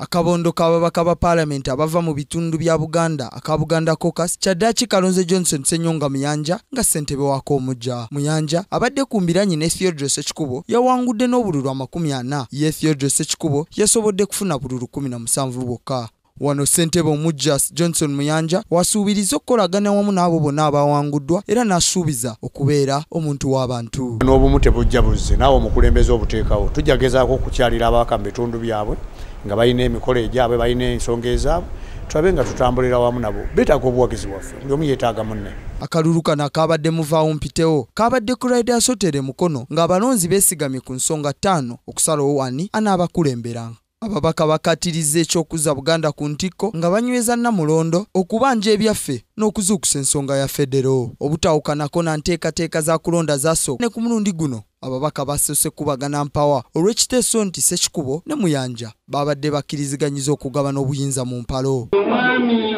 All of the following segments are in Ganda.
Akabondo k'ababaka ba paalamenti abava mu bitundu bya Buganda aka Buganda Caucus kyaddaaki kalonze Johnson Ssenyonga Muyanja nga ssentebe waako omujja. Muyanja abadde ku mbiranye ne Theodore Ssekikubo yawangudde n'obululu 40. Ye Theodore Ssekikubo yasobodde kufuna bululu 17 bwokka. Wano ssentebe omujja Johnson Muyanja wasuubiriza okukolagana wamu n'abo bonna abawanguddwa era n'asuubiza okubeera omuntu w'abantu. N'obumu tebujja buzze naawe omukulembeze obuteekawo. Tujja gezaako okukyalira ababaka mu bitundu byabwe nga balina emikolo egyabwe, balina ensonga ezaabwe, tulabe nga tutambulira wamu nabo. Beetaaga obuwagizi bwaffe, buli omu yeetaaga munne. Akalulu kano akabadde muvaawo mpitewo kabadde ku Rider Sotere Mukono ng'abalonzi beesigamye ku nsonga 5 okusalawo ani anaabakulembera. Ababaka bakatiriza eky'okuzza Buganda ku ntikko nga banyweza Nnamulondo okubanja ebyaffe n'okuzuukusa ensonga ya federo. Obutawukanako na nteekateeka za kulonda zasooka ne ku mulundi guno ababaka basoose kubagana mpawa olw'ekiteeso nti Ssekikubo ne Muyanja babadde bakkiriziganyiza okugabana obuyinza mu mpalo. Omwami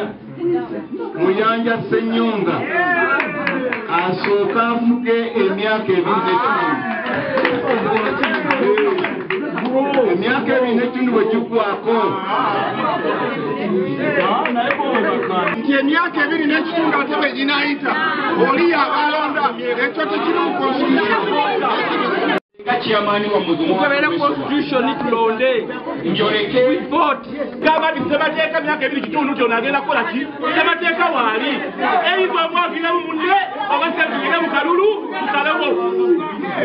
Muyanja Ssenyonga asooka afuge emyaka 2.5. Emyaka 2.5 bwe giggwako nti emyaka 2.5 ate bwe ginaayita oli abalonda ekyo tekiri constitution. Mukebere constitution tulonde njoleke vote. Gamba nti ssemateeka myaka 2.5 nti ono agenda kukola ki? Ssemateeka waali either mwagiramu munne oba tugende mu kalulu tusalewo,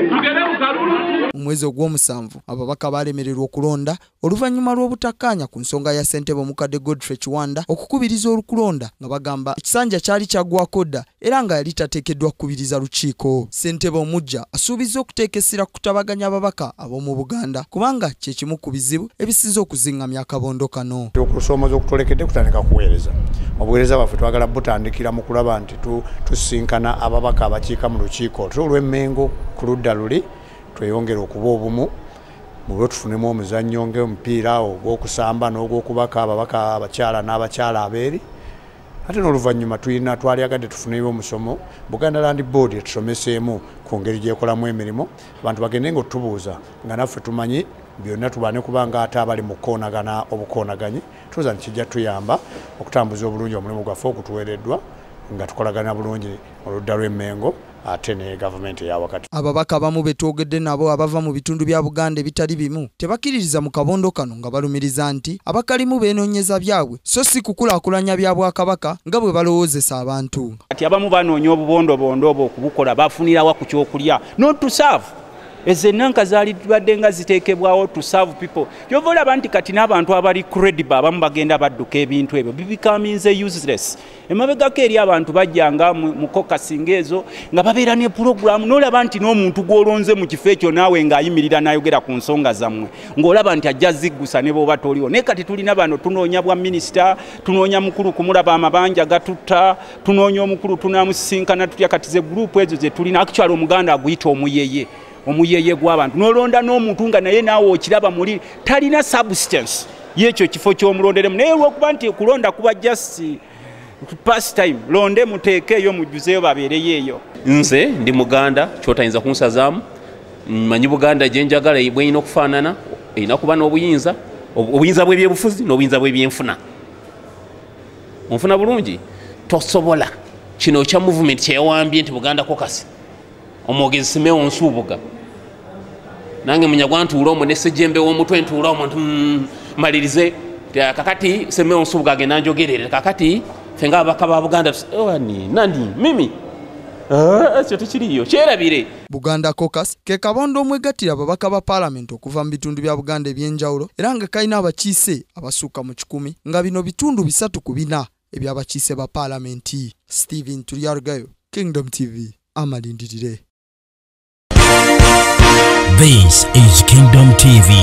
tugende mu kalulu. Mu mwezi ogw'omusanvu ababaka balemererwa okulonda oluvannyuma lw'obutakkaanya ku nsonga ya ssentebe omukadde Godfrey Kiwanda okukubiriza olukulonda nga bagamba ekisanja kyali kyaggwako dda era nga yali tateekeddwa kukubiriza lukiiko. Ssentebe omujja asuubizza okuteeka essira ku kutabaganya ababaka ab'omu Buganda kubanga kye kimu ku bizibu ebisinze okuzingamya akabondo kano. Okusoomoza okutolekedde kutandika kuweereza. Obuweereza bwaffe twagala butandikira mu kulaba nti tusisinkana ababaka abakiika mu lukiiko olw'Emmengo ku ludda luli, tweyongere okuba obumu mu lwo tufunemu omuzannyo ng'omupiira ogw'okusamba n'ogw'okubaka ababaka abakyala n'abakyala abeeri. Ate n'oluvannyuma tulina twalyagadde tufuneyo omusomo Buganda Land Board etusomeseemu ku ngeri gy'ekolamu emirimu, abantu bagende nga otubuuza nga naffe tumanyi byonna tubaane kubanga ate abali mu kukoonagana obukoonaganyi tuza nti kijja tuyamba okutambuza obulungi omulimu gwaffe ogutuweereddwa nga tukolagana bulungi oludda lw'Emmengo ate ne gavumenti eya wakati. Ababaka abamu be twogedde nabo abava mu bitundu bya Buganda ebitali bimu tebakkiririza mu kabondo kano nga balumiriza nti abakalimu beenoonyeza byabwe so si kukulaakulanya bya Bwakabaka nga bwe balowoozesa abantu. Kati abamu banoonya obubondobondo obwo okubukola bafunirawa ku kyokulya not to serve. Ezo ennanka zaali badde nga ziteekebwawo to serve people. Ky'ova olaba nti kati n'abantu abali credible abamu bagenda badduka ebintu ebyo bibikaminze useless. Emabegako eri abantu bajjanga mu caucus ng'ezo nga babeera ne pulogulaamu n'olaba nti n'omuntu gw'olonze mu kifo ekyo naawe ng'ayimirira n'ayogera ku nsonga zammwe ng'olaba nti ajja ziggusa ne bw'oba toliwo. Naye kati tulina bano tunoonya bwa minisita, tunoonya mukulu kumulaba amabanja gatutta, tunoonya omukulu tunaamusisinkana tutya. Kati ze gurupu ezo ze tulina actually Omuganda aguyita omuyeye. Omuyeye gw'abantu n'olonda n'omuntu nga naye naawe okiraba muli talina substance y'ekyo kifo ky'omulonderemu. Naye olw'okuba nti okulonda kuba just pastime, londe muteekeeyo mujjuzeeyo babeereyo eyo. Nze ndi Muganda ky'otayinza kunsazaamu, mmanyi Buganda gye njagala bw'erina okufaanana, erina kuba n'obuyinza, obuyinza bw'ebyobufuzi n'obuyinza bw'ebyenfuna. Onfuna bulungi? Tosobola kino kya movement kye yawambye nti Buganda Caucus omwogezi Simeo Nsubuga nange munyagwa ntuula omwo ne Ssejjembe w'omutwe ntuula omwo malirize kakati Simeo Nsubuga agenda njogerere kakati ffe ng'ababaka ba Buganda nani mimi ekyo tekiriiyo kyerabire. Buganda Caucus ke kabondo omwegattira ababaka ba paalamenti okuva mu bitundu bya Buganda eby'enjawulo era nga kalina abakiise abasukka mu 100 nga bino bitundu 3 ku 4 eby'abakiise ba paalamenti. Stephen Tulyarugayo, Kingdom TV, amalindirire. This is Kingdom TV.